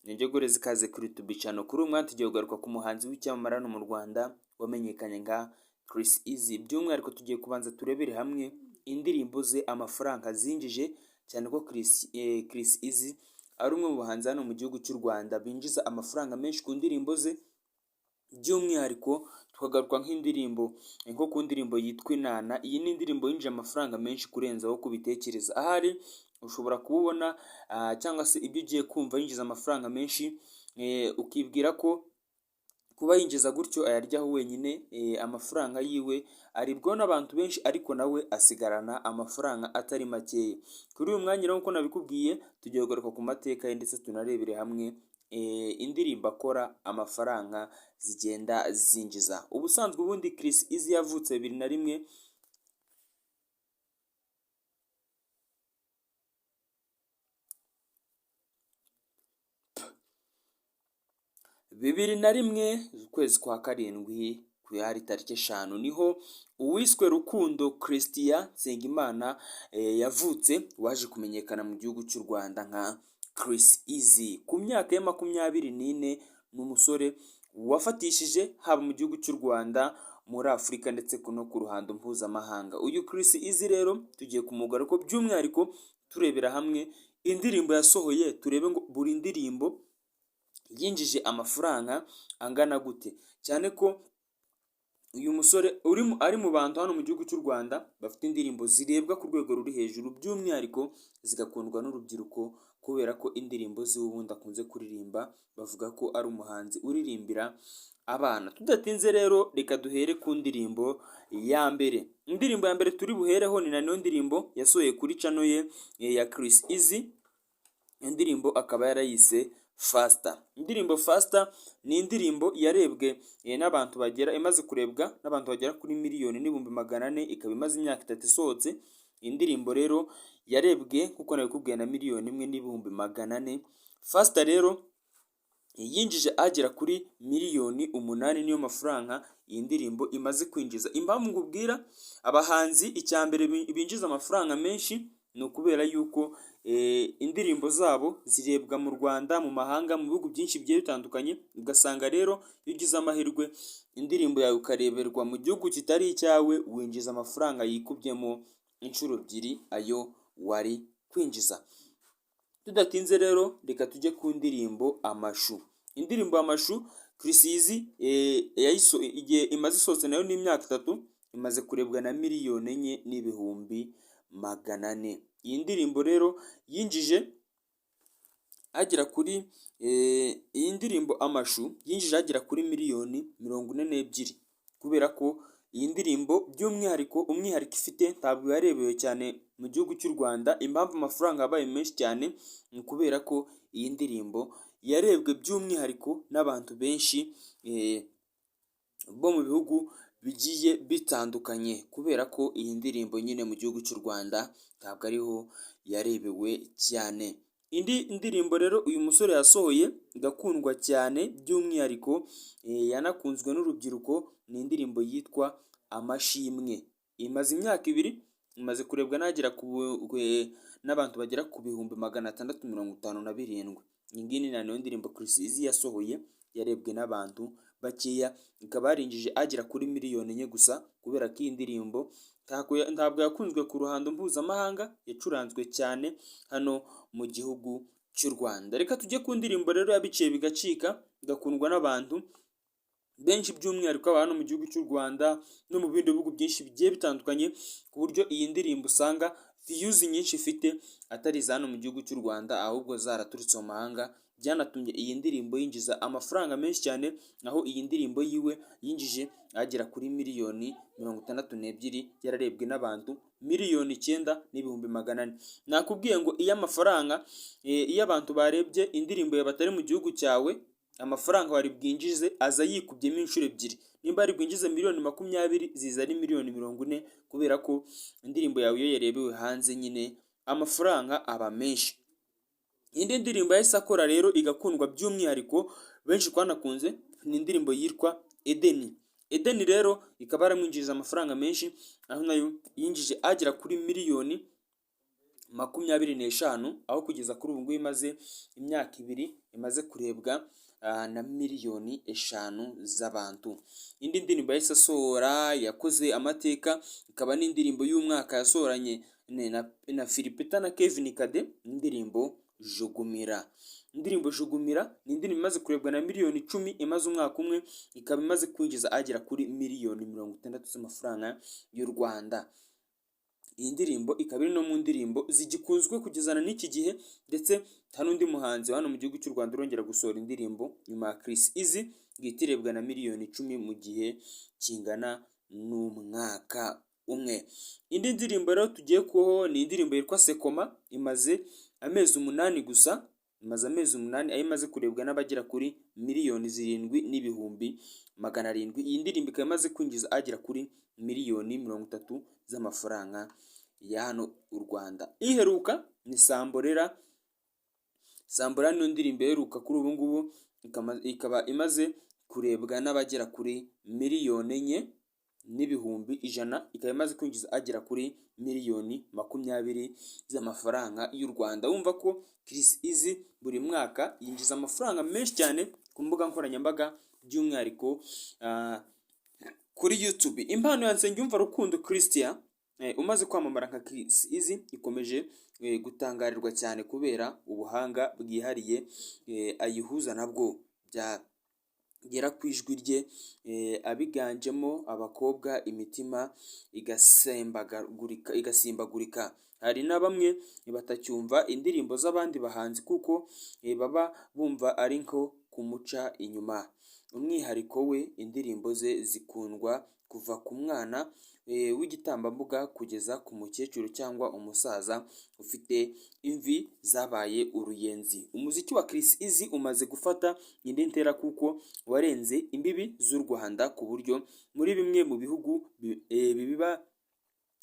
Nijye ikaze kuri YouTube channel. Kuri uyu mwanya tugiye kugaruka ku muhanzi w'icyamamare hano mu Rwanda wamenyekanye nka Chriss Eazy. By'umwihariko tugiye kubanza turebere hamwe indirimbo ze amafaranga zinjije, cyane ko Chriss Eazy ari umwe mu bahanzi hano mu gihugu cy'u Rwanda binjiza amafaranga menshi ku ndirimbo ze. By'umwihariko tukagaruka nk'indirimbo nko ku ndirimbo yitwa Inana. Iyi ni indirimbo yinjije amafaranga menshi kurenza aho kubitekereza. Ahari ushobora kububona cyangwa se ibyo ugiye kumva yinjiza amafaranga menshi, ukibwira ko kuba yinjiza gutyo ayaryaho wenyine, amafaranga yiwe aribwaho n'abantu benshi, ariko nawe asigarana amafaranga atari makeya. Kuri uyu mwanya rero nk'uko nabikubwiye, tugiye kugaruka ku mateka ye ndetse tunarebere hamwe indirimbo akora amafaranga zigenda zinjiza. Ubusanzwe ubundi Chriss Eazy yavutse 2001, 2001 ukwezi kwa 7 ku hari tariki 5, niho uwiswe Rukundo Christian Nsengimana yavutse, waje kumenyekana mu gihugu cy'u Rwanda nka Chriss Eazy. Ku myaka ye 24, ni umusore wafatishije haba mu gihugu cy'u Rwanda, muri Afurika ndetse no ku ruhando mpuzamahanga. Uyu Chriss Eazy rero tugiye kumugaruka by'umwihariko turebera hamwe indirimbo yasohoye, turebe ngo buri ndirimbo yinjije amafaranga angana gute, cyane ko uyu musore ari mu bantu hano mu gihugu cy'u Rwanda bafite indirimbo zirebwa ku rwego ruri hejuru, by'umwihariko zigakundwa n'urubyiruko, kubera ko indirimbo ziwe ubundi akunze kuririmba bavuga ko ari umuhanzi uririmbira abana. Tudatinze rero reka duhere ku ndirimbo ya mbere. Indirimbo ya mbere turi buhereho ni nayo ndirimbo yasohoye kuri channel ye ya Chriss Eazy. Indirimbo akaba yarayise Faster. Indirimbo Faster ni indirimbo yarebwe n'abantu bagera, imaze kurebwa n'abantu bagera kuri 1,400,000, ikaba imaze imyaka 3 isohotse. Indirimbo rero yarebwe nkuko nabikubwiye na 1,400,000. Faster rero yinjije agera kuri miliyoni 8, niyo mafaranga iyi ndirimbo imaze kwinjiza. Impamvu ngubwira abahanzi icya mbere binjiza amafaranga menshi ni ukubera yuko indirimbo zabo zirebwa mu Rwanda, mu mahanga, mu bihugu byinshi bigiye bitandukanye. Ugasanga rero iyo ugize amahirwe indirimbo yawe ukareberwa mu gihugu kitari icyawe, winjiza amafaranga yikubyemo inshuro 2 ayo wari kwinjiza. Tudatinze rero reka tujye ku ndirimbo Amashu. Indirimbo Amashu Chriss Eazy igihe imaze isohotse nayo ni imyaka 3, imaze kurebwa na 4,400,000. Iyi ndirimbo rero yinjije agera kuri iyi ndirimbo Amashu yinjije agera kuri miliyoni 42, kubera ko iyi ndirimbo by'umwihariko umwihariko ifite ntabwo yarebewe cyane mu gihugu cy'u Rwanda. Impamvu amafaranga yabaye menshi cyane ni ukubera ko iyi ndirimbo yarebwe by'umwihariko n'abantu benshi bo mu bihugu bigiye bitandukanye, kubera ko iyi ndirimbo nyine mu gihugu cy'u Rwanda ntabwo ariho yarebewe cyane. Indi ndirimbo rero uyu musore yasohoye igakundwa cyane by'umwihariko yanakunzwe n'urubyiruko ni indirimbo yitwa Amashimwe. Imaze imyaka 2, imaze kurebwa n'abantu bagera ku 657,000. Iyi ngiyi ni nayo ndirimbo Chriss Eazy yasohoye yarebwe n'abantu bakeya, ikaba yarinjije agera kuri miliyoni 4 gusa, kubera ko iyi ndirimbo ntabwo yakunzwe ku ruhando mpuzamahanga, yacuranzwe cyane hano mu gihugu cy'u Rwanda. Reka tujye ku ndirimbo rero yabiciye bigacika igakundwa n'abantu benshi, by'umwihariko hano mu gihugu cy'u Rwanda no mu bindi bihugu byinshi bigiye bitandukanye, ku buryo iyi ndirimbo usanga views nyinshi ifite atari iza hano mu gihugu cy'u Rwanda, ahubwo zaraturutse mu mahanga. Byanatumye iyi ndirimbo yinjiza amafaranga menshi cyane, aho iyi ndirimbo yiwe yinjije agera kuri miliyoni 62, yararebwe n'abantu 9,400,000. Nakubwiye ngo iyo amafaranga, iyo abantu barebye indirimbo yawe batari mu gihugu cyawe, amafaranga wari bwinjize aza yikubyemo inshuro 2. Nimba wari bwinjize miliyoni 20, ziza ari miliyoni 40, kubera ko indirimbo yawe iyo yarebewe hanze nyine amafaranga aba menshi. Indi ndirimbo yahise akora rero igakundwa by'umwihariko benshi twanakunze ni indirimbo yitwa Edeni. Edeni rero ikaba yaramwinjiriza amafaranga menshi, aho nayo yinjije agera kuri miliyoni 25, aho kugeza kuri ubu ngubu imaze imyaka 2 imaze kurebwa na miliyoni 5 z'abantu. Indi ndirimbo yahise asohora yakoze amateka, ikaba n'indirimbo y'umwaka yasohoranye na Phil Peter na Kevin Kade, indirimbo Jugumira. Indirimbo Jugumira ni indirimbo imaze kurebwa na miliyoni 10, imaze umwaka umwe, ikaba imaze kwinjiza agera kuri miliyoni 60 z'amafaranga y'u Rwanda. Iyi ndirimbo ikaba iri no mu ndirimbo zigikunzwe kugezana n'iki gihe, ndetse nta n'undi muhanzi hano mu gihugu cy'u Rwanda urongera gusohora indirimbo nyuma ya Chris Eazy ihita irebwa na miliyoni 10 mu gihe kingana n'umwaka umwe. Indi ndirimbo rero tugiye kuho ni indirimbo yitwa Sekoma, imaze amezi 8 gusa, imaze amezi 8 aho imaze kurebwa n'abagera kuri miliyoni 7,700,000. Iyi ndirimbo ikaba imaze kwinjiza agera kuri miliyoni 30 z'amafaranga ya hano u Rwanda. Iheruka ni Samborera. Samborera niyo ndirimbo iheruka kuri ubu ngubu, ikaba imaze kurebwa n'abagera kuri miliyoni 4,100,000, ikaba imaze kwinjiza agera kuri miliyoni 20 z'amafaranga y'u Rwanda. Wumva ko Chris Eazy buri mwaka yinjiza amafaranga menshi cyane ku mbuga nkoranyambaga, by'umwihariko kuri YouTube. Impano ya Nsengiyumva Rukundo Christian umaze kwamamara nka Chris Eazy ikomeje gutangarirwa cyane kubera ubuhanga bwihariye ayihuza nabwo byagera ku ijwi rye, abiganjemo abakobwa imitima igasimbagurika. Hari na bamwe batacyumva indirimbo z'abandi bahanzi kuko baba bumva ari nko kumuca inyuma. Umwihariko we, indirimbo ze zikundwa kuva ku mwana w'igitambambuga kugeza ku mukecuru cyangwa umusaza ufite imvi zabaye uruyenzi. Umuziki wa Chris Eazy umaze gufata indi ntera kuko warenze imbibi z'u Rwanda, ku buryo muri bimwe mu bihugu biba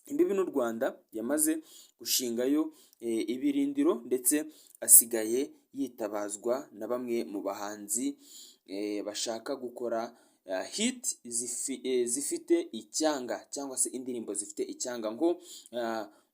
imbibi n'u Rwanda yamaze gushingayo ibirindiro, ndetse asigaye yitabazwa na bamwe mu bahanzi bashaka gukora hit zifite icyanga cyangwa se indirimbo zifite icyanga. Ngo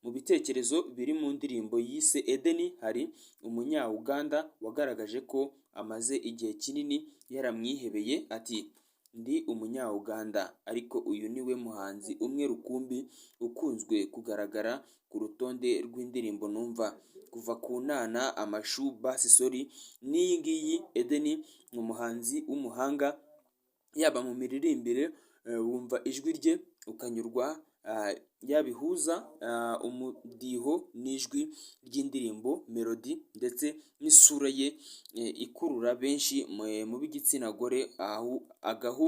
mu bitekerezo biri mu ndirimbo yise Edeni, hari umunya-Uganda wagaragaje ko amaze igihe kinini yaramwihebeye, ati: "Ndi umunya-Uganda, ariko uyu niwe muhanzi umwe rukumbi ukunzwe kugaragara ku rutonde rw'indirimbo numva kuva ku Nana, Amashu, Basi Sorry n'iyi ngiyi Edeni. Ni umuhanzi w'umuhanga yaba mu miririmbire, wumva ijwi rye ukanyurwa, yabihuza umudiho n'ijwi ry'indirimbo, melody, ndetse n'isura ye ikurura benshi mu b'igitsina gore, agahu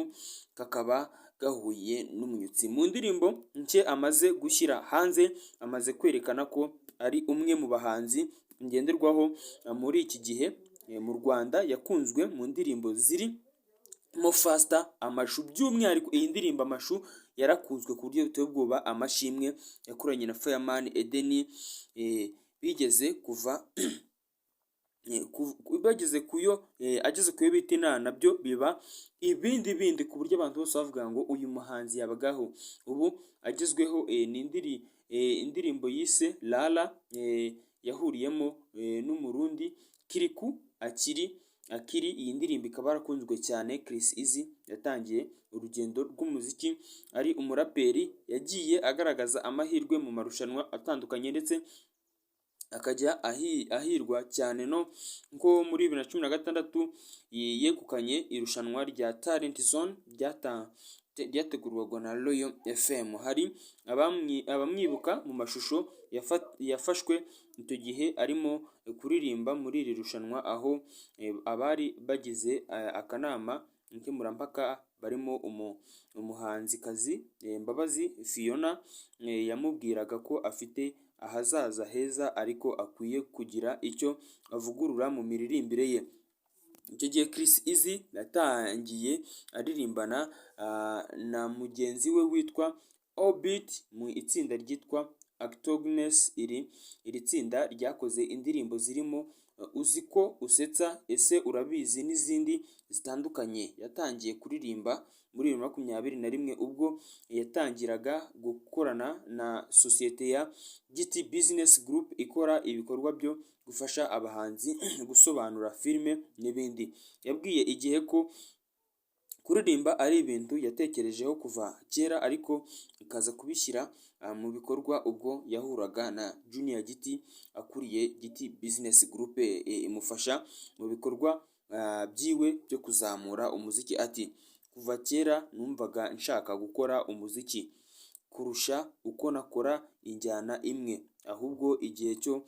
kakaba gahuye n'umunyutsi. Mu ndirimbo nshya amaze gushyira hanze, amaze kwerekana ko ari umwe mu bahanzi ngenderwaho muri iki gihe mu Rwanda. Yakunzwe mu ndirimbo zirimo Faster, Amashu, by'umwihariko iyi ndirimbo Amashu yarakunzwe ku buryo buteye ubwoba, Amashimwe yakoranye na Fireman, Edeni, bigeze kuva bageze kuyo ageze kuyo bita Inana, nabyo biba ibindi bindi, ku buryo abantu bose bavuga ngo uyu muhanzi yabagaho. Ubu agezweho ni indirimbo yise Lala yahuriyemo n'Umurundi Kirikou Akili. Akiri iyi ndirimbo ikaba yarakunzwe cyane. Chris Eazy yatangiye urugendo rw'umuziki ari umuraperi, yagiye agaragaza amahirwe mu marushanwa atandukanye, ndetse akajya ahirwa cyane, no nko muri 2016 yegukanye irushanwa rya Talent Zone ryategurwaga na Royal FM. Hari abamwibuka mu mashusho yafashwe icyo gihe arimo kuririmba muri iri rushanwa, aho abari bagize akanama nkemurampaka barimo umuhanzikazi Mbabazi Fiona yamubwiraga ko afite ahazaza heza, ariko akwiye kugira icyo avugurura mu miririmbire ye. Icyo gihe Chris Eazy yatangiye aririmbana na mugenzi we witwa Orbit mu itsinda ryitwa Actognes. Iri tsinda ryakoze indirimbo zirimo Uzi ko usetsa, Ese urabizi n'izindi zitandukanye. Yatangiye kuririmba muri 2021 ubwo yatangiraga gukorana na sosiyete ya Giti Business Group ikora ibikorwa byo gufasha abahanzi gusobanura filime n'ibindi. Yabwiye Igihe ko kuririmba ari ibintu yatekerejeho kuva kera, ariko akaza kubishyira mu bikorwa ubwo yahuraga na Junior Giti akuriye Giti Business Group, imufasha mu bikorwa byiwe byo kuzamura umuziki. Ati: "Kuva kera numvaga nshaka gukora umuziki kurusha uko nakora injyana imwe, ahubwo igihe cyo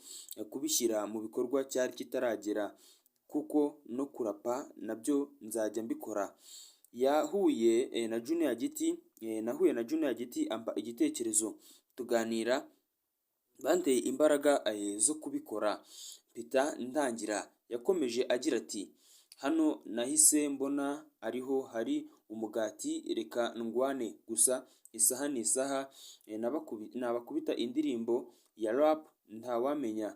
kubishyira mu bikorwa cyari kitaragera, kuko no kurapa nabyo nzajya mbikora." Yahuye na Junior Giti: "Nahuye na Junior Giti ampa igitekerezo, tuganira, banteye imbaraga zo kubikora, mpita ntangira." Yakomeje agira ati: "Hano nahise mbona ariho hari umugati, reka ndwane gusa, isaha n'isaha nabakubita indirimbo ya rap, ntawamenya.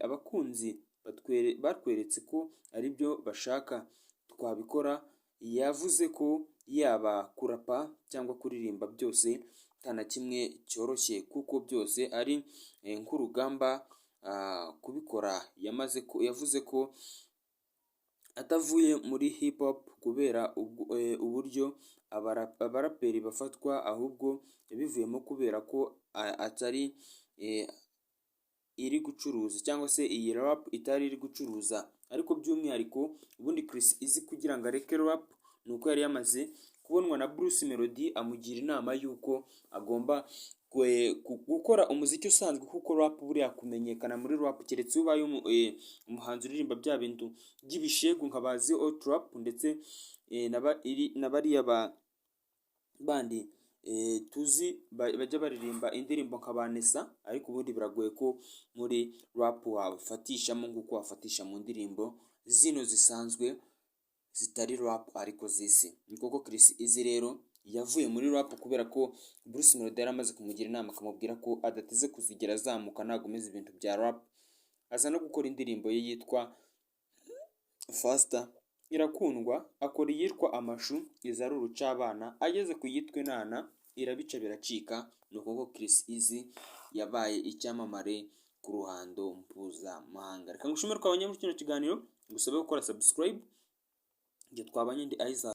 Abakunzi batweretse ko aribyo bashaka, twabikora." Yavuze ko yaba kurapa cyangwa kuririmba byose nta na kimwe cyoroshye, kuko byose ari nk'urugamba kubikora. Yavuze ko atavuye muri hip hop kubera uburyo abaraperi bafatwa, ahubwo yabivuyemo kubera ko atari iri gucuruza, cyangwa se iyi rap itari iri gucuruza. Ariko by'umwihariko ubundi Chris Eazy kugira ngo areke rap ni uko yari yamaze kubonwa na Bruce Melody, amugira inama y'uko agomba gukora umuziki usanzwe, kuko rap buriya kumenyekana muri rap keretse iyo ubaye umuhanzi uririmba bya bintu by'ibishegu nka ba Zeo Trap ndetse na bariya bandi tuzi bajya baririmba indirimbo nka ba Nessa. Ariko ubundi biragoye ko muri rap wafatishamo nk'uko wafatisha mu ndirimbo zino zisanzwe zitari rap ariko zisi. Ni koko Chris Eazy rero yavuye muri rap kubera ko Bruce Melody yari amaze kumugira inama, akamubwira ko adateze kuzigera azamuka nagomeza ibintu bya rap. Aza no gukora indirimbo ye yitwa Faster irakundwa, akora iyitwa Amashu iza ari urucabana, ageze ku yitwa Inana irabica biracika. Ni uko Chris Eazy yabaye icyamamare ku ruhando mpuzamahanga. Reka ngushimire twabanye muri kino kiganiro, ngusabe gukora subscribe. Igihe twabanye ndi Isaac.